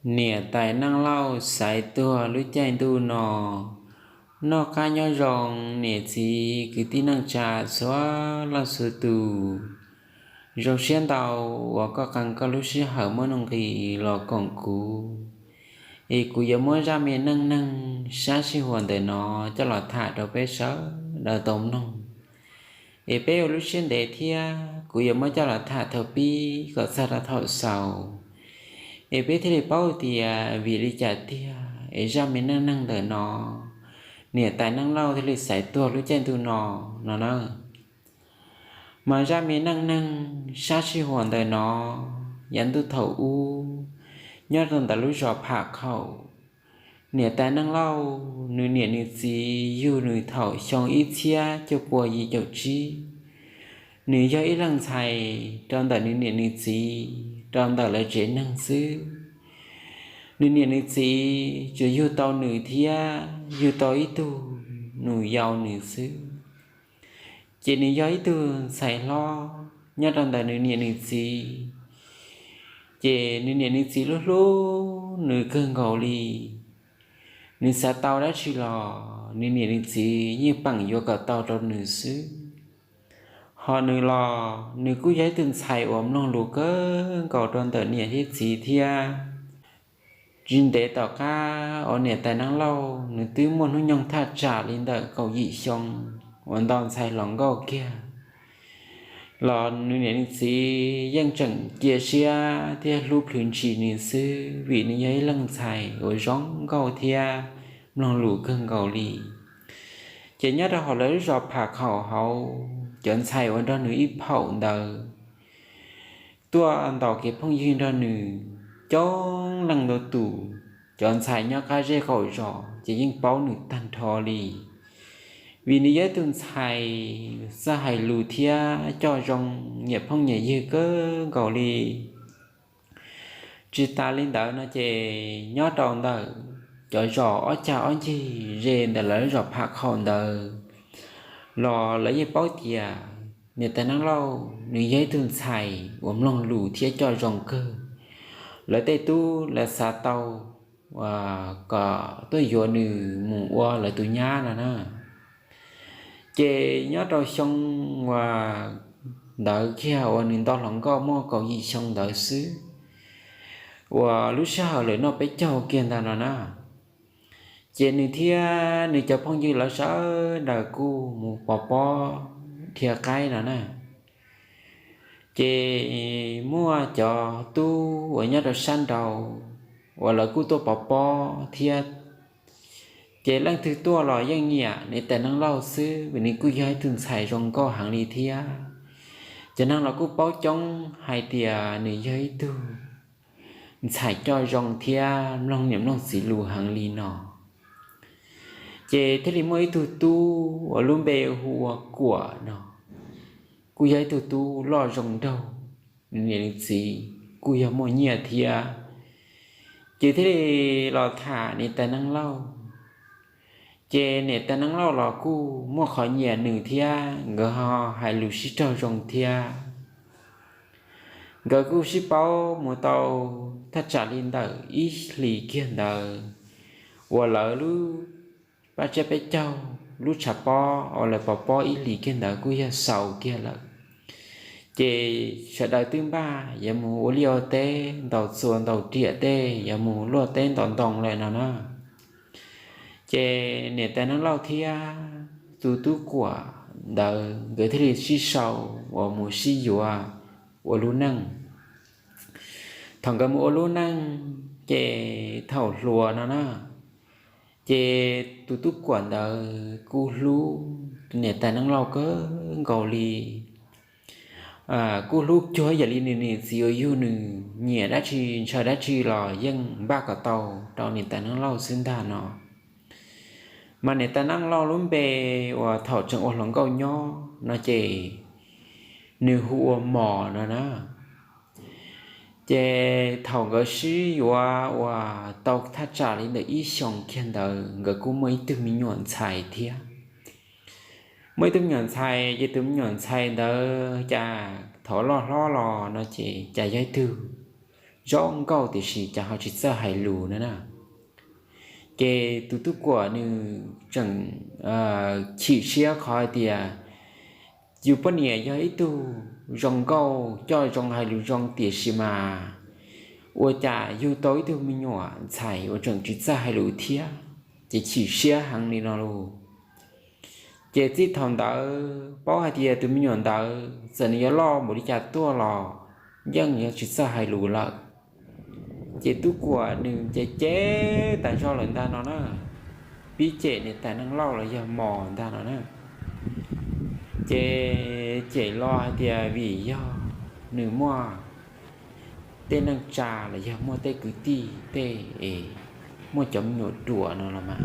Niam tais Neej Lauj xaiv tuag lub caij ntuj no. Noj qab nyob zoo niam txiv kwv tij neej tsa txhua leej txhua tus. Zoo siab ntau uas koj qee koj lub sij hawm muaj nuj nqis los koom kuv, es kuv yuav muab zaj me neej neeg sab sij huam ntawm no coj los tham rau peb sawv daws tau mloog. Es peb ua lub siab ntev thiab kuv yuav muab coj los tham thaum pib kom txog rau thaum xaus, es peb thiaj li paub tias vim li cas tiag es zaj me neej neeg ntawm no niam tais Neej Lauj thiaj li xaiv tuag lub caij ntuj no no na. Mas zaj me neej neeg sab sij huam ntawm no, yav ntuj thaum ub, nyob rau ntawm lub zos Pham Khaum, niam tais Neej Lauj nws niam nws txiv yug nws thaum xyoo ib txhiab cuaj pua yim caum tsib. Nws yog ib leej ntxhais rau ntawm nws niam nws txiv rau ntawm lawv tsev neeg xwb. Nws niam nws txiv tsuas yug tau nws thiab yug tau ib tug nus yau nws xwb. Ces nws yog ib tug ntxhais hlob nyob rau ntawm nws niam nws txiv. Ces nws niam nws txiv hlub hlub nws kawg nkaus li. Nws xav tau dab tsi los nws niam nws txiv yeej peem yuav kom tau rau nws xwb. Ho nws los nws kuj yog ib tug ntxhais uas mloog lus kawg nkaus rau ntawm niam thiab txiv thiab. Tsis ntev tom qab uas niam tais Neej Lauj nws twb muaj hnub nyoog thaj tsam li ntawm kaum yim xyoo uas nto ntxhais hluas nkauj kiag los nws niam nws txiv yeej tseem cia siab thiab hlub plhws ntshis nws xwb vim nws yog ib leej ntxhais uas zoo nkauj thiab mloog lus kawg nkaus li. Ces nyob rau hauv lawv lub zos Pham Khaum hauv, cov ntxhais uas nrog nws ib phaum ntawd tuaj ntaus kev phooj ywg nrog nws coob leej ntau tus. Cov ntxhais nyob qab zej qaum zos ces yeej paub nws tag nrho li, vim nws yog ib tug ntxhais txawj hais lus thiab coj zoo, nyiam phooj nyiam ywg kawg nkaus li. Tsis tas li ntawd no ces nyob rau ntawm cov zos ob cag ob ncig ze ntawm lawv zos Pham Khaum ntawd los lawv yeej paub tias niam tais Neej Lauj nws yog ib tug ntxhais uas mloog lus thiab coj zoo kawg. Lawv tej tub lawv xav tau kom tuaj yuav nws mus ua lawv tus nyab no na. Ces nyob rau xyoo uas ntawd kiag uas nws nto hluas nkauj muaj kaum yim xyoo ntawd xwb, uas lub sij hawm lawv noj peb caug kiag ntag no na, ces nws thiab nws cov phooj ywg lawv sawv daws kuj mus pov pob dhia qaib no na. Ces muaj cov tub uas nyob rau sab nraud uas lawv kuj tuaj pov pob thiab. Ces leej twg tuaj los yeej nyiam niam tais Neej Lauj xwb vim nws kuj yog ib tug ntxhais zoo nkauj heev li thiab. Cov neeg los kuj paub coob hais tias nws yog ib tug ntxhais coj zoo thiab mloog niam mloog txiv lus heev li no. Ces thiaj li muaj ib tug tub uas lub npe hu ua Kuam no, kuj yog ib tug tub loj zoo nraug, nws niam nws txiv kuj yog muaj nyiaj thiab. Ces thiaj li los tham niam tais Neej Lauj. Ces niam tais Neej Lauj los kuj muaj qhov nyiam nws thiab nkawd ho hais lus sib raug zoo thiab. Nkawd kuj sib paub mus tau thaj tsam li ntawm ib hlis kiag ntawd uas lawv lub paj tsiab peb caug lub tshav pob uas lawv pov pob ib hlis kiag ntawd kuj yog xaus kiag lawm. Ces sawv daws twb npaj yuav mus ua liaj ua teb, ntaus txuas ntaus riam tej, yuav mus luaj teb ntaus ntoo lawm no na. Ces niam tais Neej Lauj thiab tus tub Kuam ntawd nkawd thiaj li sib sau uas mus sib yuav ua lub neej. Thaum nkawd mus ua lub neej ces thaum hluas no na, ces tus tub Kuam ntawd kuj hlub niam tais Neej Lauj kawg nkaus li. Kuj hlub cuag yam li nws niam txiv uas yug nws, nyiam dab tsi ntshaw dab tsi los yeej npaj kom tau rau niam tais Neej Lauj xwb ntag no. Mas niam tais Neej Lauj lub npe uas thaum tseem ua hluas nkauj nyob no ces nws hu ua Mos no na. Ces thaum nkawd sib yuav uas tau thaj tsam li ntawm ib xyoos kiag ntawd nkawd kuj muaj ib tug me nyuam ntxhais thiab. Muaj ib tug me nyuam ntxhais ces tus me nyuam ntxhais ntawd cas thaum loj hlob los no ces cas yog ib tug zoo nkauj tiam sis cas ho tsis txawj hais lus no na. Ces tus Tub Kuam nws tseem chim siab qhov hais tias yus poj niam yog ib tug zoo nkauj coj zoo hais lus zoo tiam sis mas ua cas yug tau ib tug me nyuam ntxhais uas tseem tsis txawj hais lus thiab, ces chim siab heev li no lauj. Ces txij thaum ntawd paub hais tias tus me nyuam ntawd txawm nws yuav loj npaum li cas tuaj los yeej yuav tsis txawj hais lus lawm. Ces Tub Kuam nws ces cem tas zog lawm ntag no na, pib cem niam tais Neej Lauj los yog Mos ntag no na. Ces cem los hais tias vim yog nws muaj tej neej tsa los yog muaj tej kwv tij tej es muaj cov me nyuam ruam no los mas,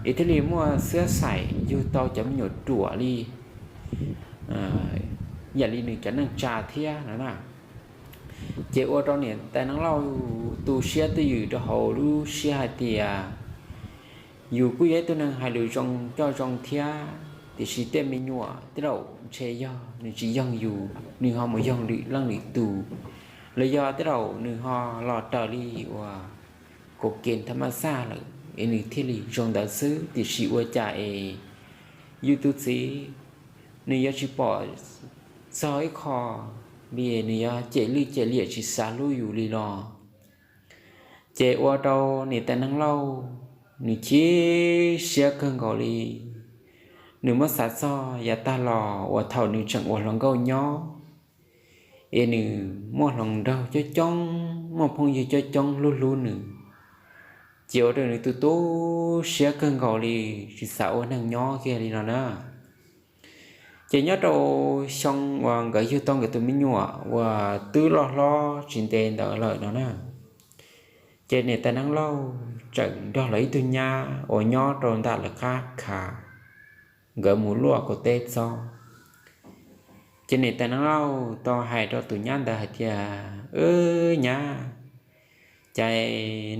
es thiaj li muaj xwab xaim yug tau cov me nyuam ruam li yam li nws cov neej tsa thiab no na. Ces ua rau niam tais Neej Lauj tu siab twj ywm rau hauv lub siab hais tias yus kuj yog ib tug neeg hais lus zoo coj zoo thiab, tiam sis tej me nyuam tej zaum ntshe yog nws tsis yoog yus, nws ho mus yoog lwm leej lwm tus, los yog tej zaum nws ho los raws li uas kaum kev thab maj xaj lawm es nws thiaj li zoo ntawd xwb, tiam sis ua cas es yus tus txiv nws yuav tsis pom txog ib qho li, nws yuav cem lwj cem liam tsis xav hlub yus li los. Ces ua rau niam tais Neej Lauj nws chim siab kawg nkaus li. Nws muab xav txog yav tag los uas thaum nws tseem ua hluas nkauj nyob, es nws muaj hluas nraug coob coob, muaj phooj ywg coob coob hlub hlub nws, ces ua rau nws tu tu siab kawg nkaus li, tsis xav ua neeg nyob kiag li no na. Ces nyob rau xyoo uas nkawd yug tau nkawd tus me nyuam uas twb loj hlob tsis ntev ntawd lawm no na, ces niam tais Neej Lauj tseem nrog lawv ib tug nyab uas nyob rau ntawm lawv qab khav, nkawd mus luaj kaum teb txob. Ces niam tais Neej Lauj tau hais rau tus nyab ntawd hais tias, Wb nyab, cas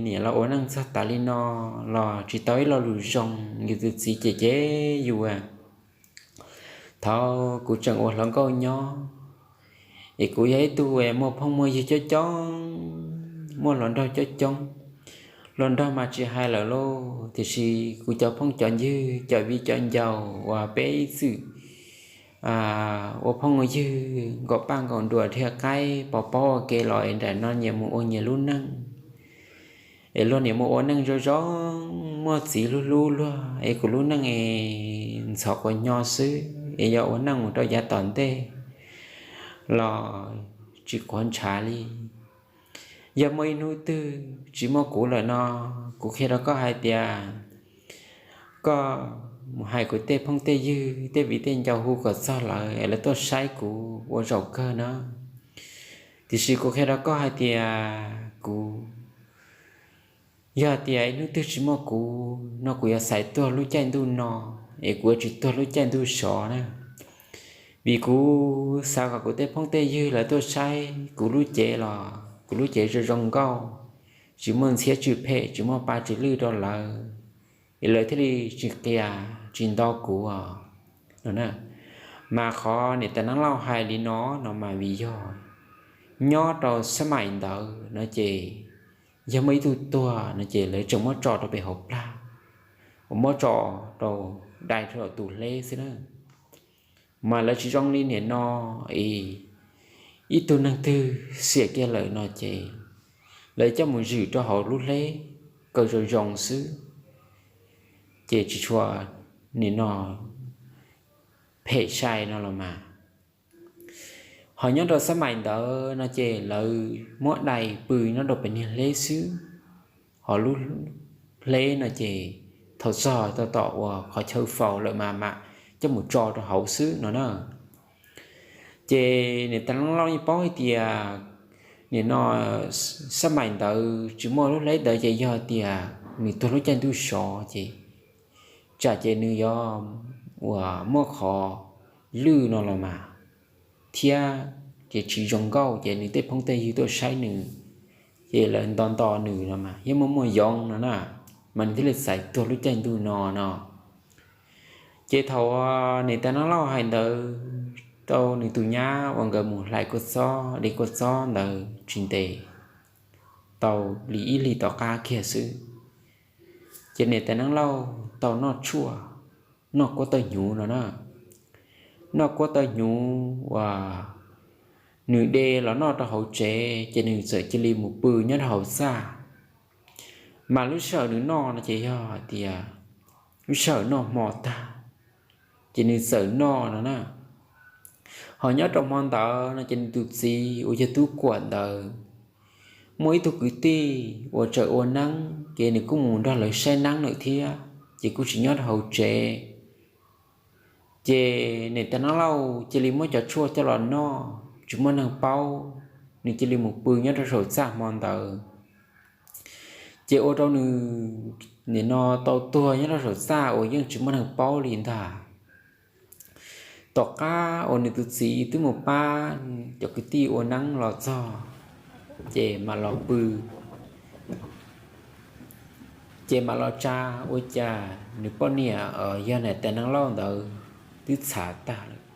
niam los ua neej txog tas li no los tsis tau ib lo lus zoo, yus tus txiv cem cem yus. Thaum kuv tseem ua hluas nkauj nyob, es kuv yog ib tug muaj phooj muaj ywg coob coob, muaj hluas nraug coob coob. Hluas nraug mas tsis hais lawm lauj, tiam sis kuv cov phooj cov ywg, cov viv cov ncaus uas peb ib txwm ua phooj ua ywg nkaum paj nkaum nruas dhia qaib pov pob ua ke los es nram no nyias mus ua nyias lub neej, es luag niam mus ua neej zoo zoo, muaj txiv hlub hlub luag, es kuv lub neej es ntxhov quas nyo xwb, es yog ua neej mus rau yav tom ntej los tsis quav ntshav li. Yog muaj ib hnub twg tsis muaj kuv lawm no, kuv qhia rau koj hais tias koj mus hais kuv tej phooj tej ywg, tej viv tej ncaus hu kom txog lawv es lawv tuaj saib kuv ua zaum kawg na. Tiam sis kuv qhia rau koj hais tias kuv, yog tias ib hnub twg tsis muaj kuv no kuv yuav xaiv tuag lub caij ntuj no, es kuv yuav tsis tuag lub caij ntuj sov na. Vim kuv xav kom kuv tej phooj tej ywg lawv tuaj saib kuv lub cev los kuv lub cev zoo zoo nkauj, tsis muaj ntxhiab tsw phem, tsis muaj pa tsw lwj rau lawv, es lawv thiaj li tsis qia tsis nto kuv os. Mas qhov niam tais Neeb Lauj hais li no no mas vim yog nyob rau xab maim ntawd no ces yog muaj ib tug tuag no ces lawv tseem muab tso rau pem hauv plag, uas muab tso rau dai rau tus hleb xwb na. Mas lawv tsis zoo li nim no, es ib tug neeg twg xiam kiag lawm no ces lawv coj mus zwm rau hauv lub hleb kaw zoo zoo xwb, ces tsis tshua nim no phem sai no los mas. Ho nyob rau xab maim ntawd no ces lawv muab dai pw nyob rau pem niag hleb xwb, ho lub hleb no ces thaum txog tau tom uas qhov chaw faus lawm mas mam coj mus tso rau hauv xwb no na. Ces niam tais Neeb Lauj yeej paub hais tias nim no xab maim ntawd tsis muaj lub hleb ntawd ces yog tias nws tuag lub caij ntuj sov ces tsam ces nws yuav uas muaj qhov lwj no los mas, thiab ces tsis zoo nkauj ces nws tej phooj tej ywg tuaj saib nws, ces lawv nto nto nws no mas yeej muaj muaj yoov no na, mas nws thiaj li xaiv tuag lub caij ntuj no no. Ces thaum niam tais Neeb Lauj hais ntawd rau nws tus nyab uas nkawd mus hlais kua txob, de kua txob ntawd tsis ntev, tau li ib hlis tom qab kiag xwb, ces niam tais Neeb Lauj tau noj tshuaj, noj kuab tawg hnyuv no na. Noj kuab tawg hnyuv uas nws de los noj rau hauv tsev, ces nws txawm cia li mus pw nyob rau hauv txaj. Mas lub sij hawm nws noj no ces yog hais tias lub sij hawm noj hmo tag, ces nws txawm noj no na. Ho nyob rau hmo ntawd no ces nws tus txiv uas yog Tub Kuam ntawd, muaj ib tug kwv tij uas tseem ua neeb, ces nws kuj mus nrog lawv saib neeb lawm thiab, ces kuj tsis nyob rau hauv tsev. Ces niam tais Neeb Lauj cia li muab cov tshuaj coj los noj tsis muaj neeg paub, nws cia li mus pw nyob rau saum txaj hmo ntawd. Ces ua rau nws nim no tau tuag nyob rau saum txaj uas yeej tsis muaj neeg paub li ntag. Tom qab uas nws tus txiv twb mus pab cov kwv tij ua neeb los txog, ces mam los pw, ces mam los tsa, ua cas nws poj niam yog niam tais Neeb Lauj ntawd twb txhav tag lawm.